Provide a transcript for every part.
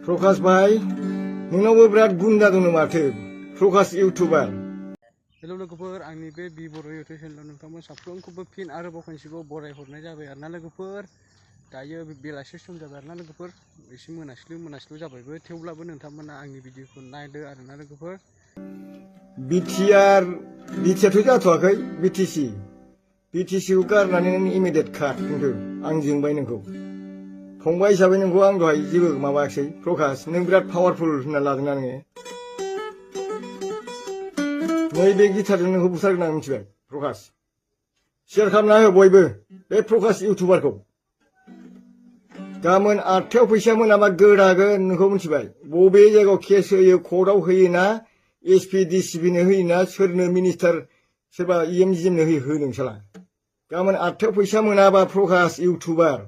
प्रकाश भाई नोंनावबो बिराद गुन्दा दङ माथो प्रकाश इउटुबार हेल' लोगोफोर आंनि बे बर' इउटुब चेनेलाव नोंथांमोन साफ्रोमखौबो फिन आरोबाव खनसेबाव बरायहरनाय जाबाय आरोना लोगोफोर दायो बेलासि सम जाबाय आरोना लोगोफोर एसे मोनास्लु जाबायबो थेवब्लाबो नोंथांमोना आंनि भिडिअखौ नायदो आरोना लोगोफोर बिटिआरथ' जाथ'वाखै बिटिसिखौ गारनानै नों इमिडियेट खाट खिन्थु आं जोंबाय नोंखौ फंबाय हिसाबै नोंखौ आं दहाय जेबो माबायाखिसै प्रकाश नों बिराद पावारफुल होनना लादोंना नोङो नैबे गिटारजों नोंखौ बुथारगोन आं मिथिबाय प्रकाश शेयार खालामना हो बयबो बे प्रकाश इउटुबारखौ गाबोन 8टायाव फैसा मोनाबा गोदागोन नोंखौ मिथिबाय बबे जायगायाव केस होयो कर्टआव होयोना एसपि डिसिपिनो होयोना सोरनो मिनिस्टार सोरबा इएमजिएमनो हो नोंसाला गाबोन 8टायाव फैसा मोनाबा प्रकाश इउटुबार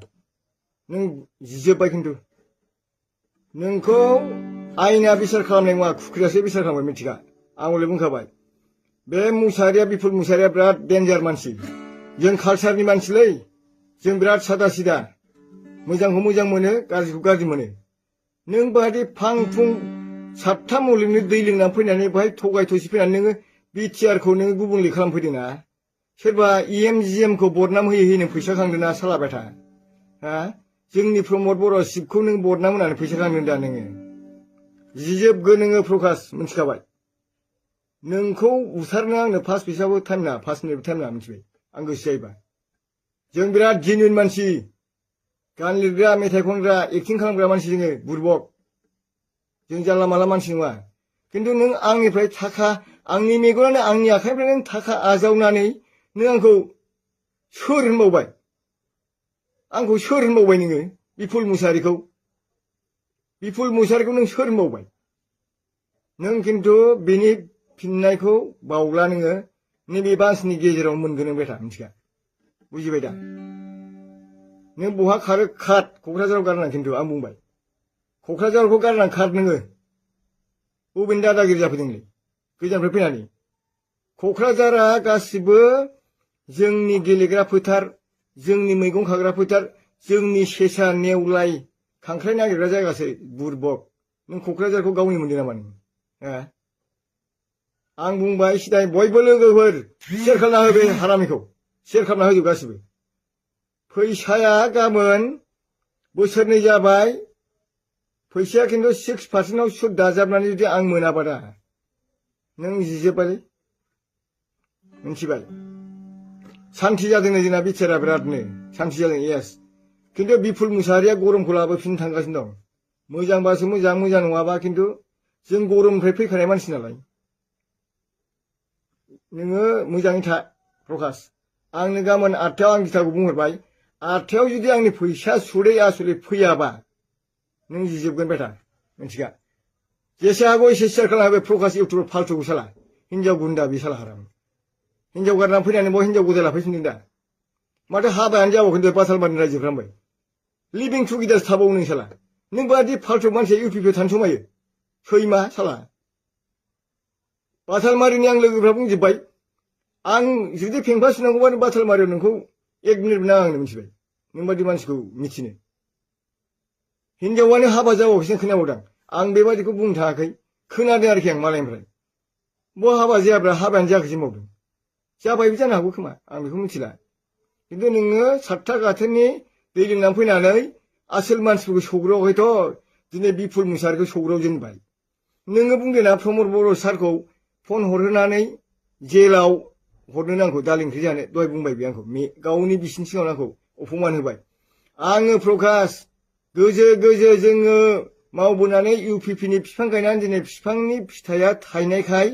नों जिजोब्बाय खिन्थु नोंखौ आयेना बिसार खालामनाय नङा खुख्रियासो बिसार खालामबाय मिथिगा आं हले बुंखाबाय बे मुसाहारिया बिपुल मुसाहारिया बिराद डेन्जार मानसि जों कालचारनि मानसिलै जों बिराद सादा सिदा मोजांखौ मोजां मोनो गाज्रिखौ गाज्रि मोनो नों बाहादि फां फुं 7था मुलुगनि दै लोंनानै फैनानै बाहाय थगाय थसि फैनानै नोङो बिटिआरखौ नोङो गुबुंले खालामफैदोंना सोरबा इएमजिएमखौ बदनाम होयै नों फैसा खांदोंना सालाबाय था हा जोंनि प्रमद बर' शिबखौ नों बदनाम होनानै फैसा खांदों दा नोङो जिजोबगोन नोङो प्रकाश मिथिखाबाय नोंखौ बुथारनो आंनो 5 फैसाबो टाइम नाङा 5 मिनिटबो टाइम नाङा मिथिबाय आं गोसो जायोबा जों बिराद जेनुइन मानसि गान लिरग्रा मेथाइ खनग्रा एक्टिं खालामग्रा मानसि जोङो बुरबक जों जानला मानला मानसि नङा खिन्थु नों आंनिफ्राय थाखा आंनि मेगनानो आंनि आखाइनिफ्राय नों थाखा आजावनानै नों आंखौ सोर होनबावबाय आंखौ सोर होनबावबाय नोङो बिपुल मुसाहारिखौ नों सोर होनबावबाय नों खिन्थु बेनि फिननायखौ बावला नोङो नैबे बासनि गेजेराव मोनगोन नों बेटा मिथिगा बुजिबाय दा नों बहा खारो खाट क'क्राझाराव गारनां खिन्थु आं बुंबाय क'क्राझारखौ गारनां खाट नोङो बबेनि दादागिरि जाफैदोंलै गोजाननिफ्राय फैनानै क'क्राझारा गासिबो जोंनि गेलेग्रा फोथार जोंनि मैगं खाग्रा फोथार जोंनि सेसा नेवलाय खांख्राइ नागिरग्रा जायगासो बुरबक नों क'क्राझारखौ गावनि मोनदों नामा नों आं बुंबाय सिदाय बयबो लोगोफोर शेयार खालामना हो बे हारामिखौ शेयार खालामना होजोब गासिबो फैसाया गाबोन बोसोरनै जाबाय फैसाया खिन्थु 6% सुद दाजाबनानै जुदि आं मोनाबा दा नों जिजोब्बायलै मिथिबाय सान्थि जादोंनो जोंना बिटिआरआ बिरादनो सान्थि जादों येस खिन्थु बिपुल मुसाहारिया गरमखौ लाबोफिननो थांगासिनो दं मोजांबासो मोजां मोजां नङाबा खिन्थु जों गरमनिफ्राय फैखानाय मानसि नालाय नोङो मोजाङै था प्रकाश आंनो गाबोन 8टायाव आं गिथाखौ बुंहरबाय 8टायाव जुदि आंनि फैसा सुदै आसुदै फैयाबा नों जिजोबगोन बेटा मिथिगा जेसे हागौ एसे शेयार खालामना बे प्रकाश इउटुबार फाल्थुखौ साला हिनजाव गुन्दा बे साला हाराम हिनजाव गारनानै फैनानै बाव हिनजाव गोदान लाफैफिनदों दा माथो हाबायानो जाबावखै बाथालबारिनि रायजोफ्रामबाय लिभिं टुगेदार थाबावो नों साला नों बादि फाल्थु मानसिया इउपिपिआव थानो समायो सैमा साला बाथालमारिनि आं लोगोफ्रा बुंजोब्बाय आं जुदि फेंफा सुनांगौबानो बाथालमारियाव नोंखौ 1 मिनिट नाङा आंनो मिथिबाय नों बादि मानसिखौ मिथिनो हिनजावानो हाबा जाबावखैसो खोनाबावदां आं बेबादिखौ बुंनो थाङाखै खोनादों आरोखि आं मालायनिफ्राय बहा हाबा जायाब्रा हाबायानो जायाखैसो मावदों जाबायबो जानो हागौ खोमा आं बेखौ मिथिला खिन्थु नोङो 7था गाथोननि दै लोंनानै फैनानै आसोल मानसिफोरखौ सौग्रावाखैथ' दिनै बिपुल मुसाहारिखौ सौग्रावजेनबाय नोङो बुंदों ना प्रमद बर' सारखौ फन हरहोनानै जेलाव हरनो नांगौ दालि ओंख्रि जानो दहाय बुंबाय बे आंखौ गावनि बिसिनि सिगाङाव आंखौ अपमान होबाय आङो प्रकाश गोजो जोङो मावबोनानै इउपिपिनि बिफां गायनानै दिनै बिफांनि फिथाइया थायनायखाय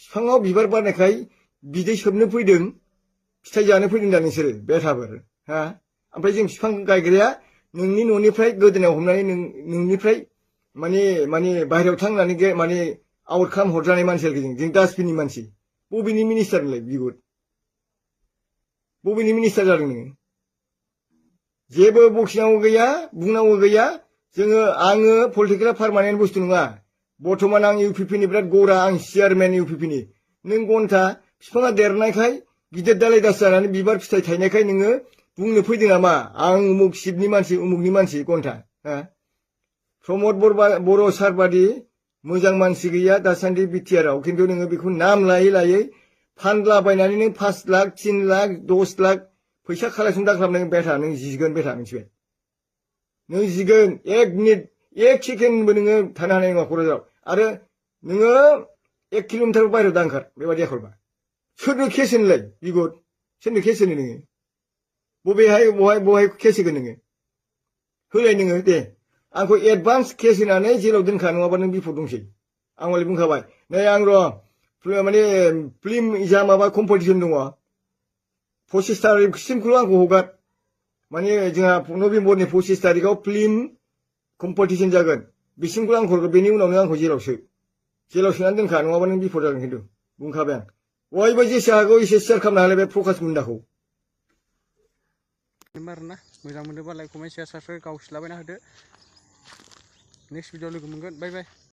बिफाङाव बिबार बारनायखाय बिदै सोबनो फैदों फिथाइ जानो फैदों दा नोंसोरो बेथाफोर हा ओमफ्राय जों बिफां गायग्राया नोंनि न'निफ्राय गोदोनायाव हमनानै नोंनिफ्राय माने बाहेरायाव थांनानै माने आउट खालाम हरजानाय मानसि आरोखि जों डास्टबिननि मानसि बबेनि मिनिस्टार नोंलाय बिगुर बबेनि मिनिस्टार जादों नोङो जेबो बखिनांगौ गैया बुंनांगौ गैया जोङो आङो पलिटिकेला पारमानेन्ट बुस्थु नङा बर्थमान आं इउपिपिनि बिराद गरा आं चेयारमेन इउपिपिनि नों घन्टा बिफाङा देरनायखाय गिदिर दालाय दास जानानै बिबार फिथाइ थायनायखाय नोङो बुंनो फैदों नामा आं उमुक शिबनि मानसि उमुकनि मानसि घन्टा प्रमद बर' सार बादि मोजां मानसि गैया दासान्दि बिटिआरआव खिन्थु नोङो बेखौ नाम लायै लायै फानलाबायनानै नों 5 लाख 3 लाख 10 लाख फैसा कालेक्सन दाखालामनानै बेथा नों जिगोन बेथा मिथिबाय नों जिगोन 1 मिनिट 1 सेकेन्डबो नोङो थानो हानाय नङा क'क्राझाराव आरो नोङो 1 किल'मिटार बाहेरायाव दांखार बेबायदि आखलबा सोरनो केस होनोलाय बिगुर सोरनो केस होनो नोङो बहाय केस होगोन नोङो होलाय नोङो दे आंखौ एडभान्स केस होनानै जेलाव दोनखा नङाबा नों बिफद दंसै आं हले बुंखाबाय नै आं र' माने फिल्म जा माबा कम्पिटिसन दङ 25 तारिखसिमखौल' आंखौ हगार माने जोंहा नभेम्बरनि 25 तारिखआव फिल्म कम्पिटिसन जागोन बिसिमखौल' आंखौ हरगोन बेनि उनावनो आंखौ जेलाव सोनानै दोनखा नङाबा नों बिफद जागोन खिन्थु बुंखाबाय आं बयबो जेसे हागौ एसे शेयार खालामनो हालाय बे प्रकाश मुन्डाखौ आरोना मोजां मोनोबा लाइक कमेन्ट शेयार साबस्क्राइब गावसिलाबायना होदो नेक्स्ट भिडिअ लोगो मोनगोन बाय बाय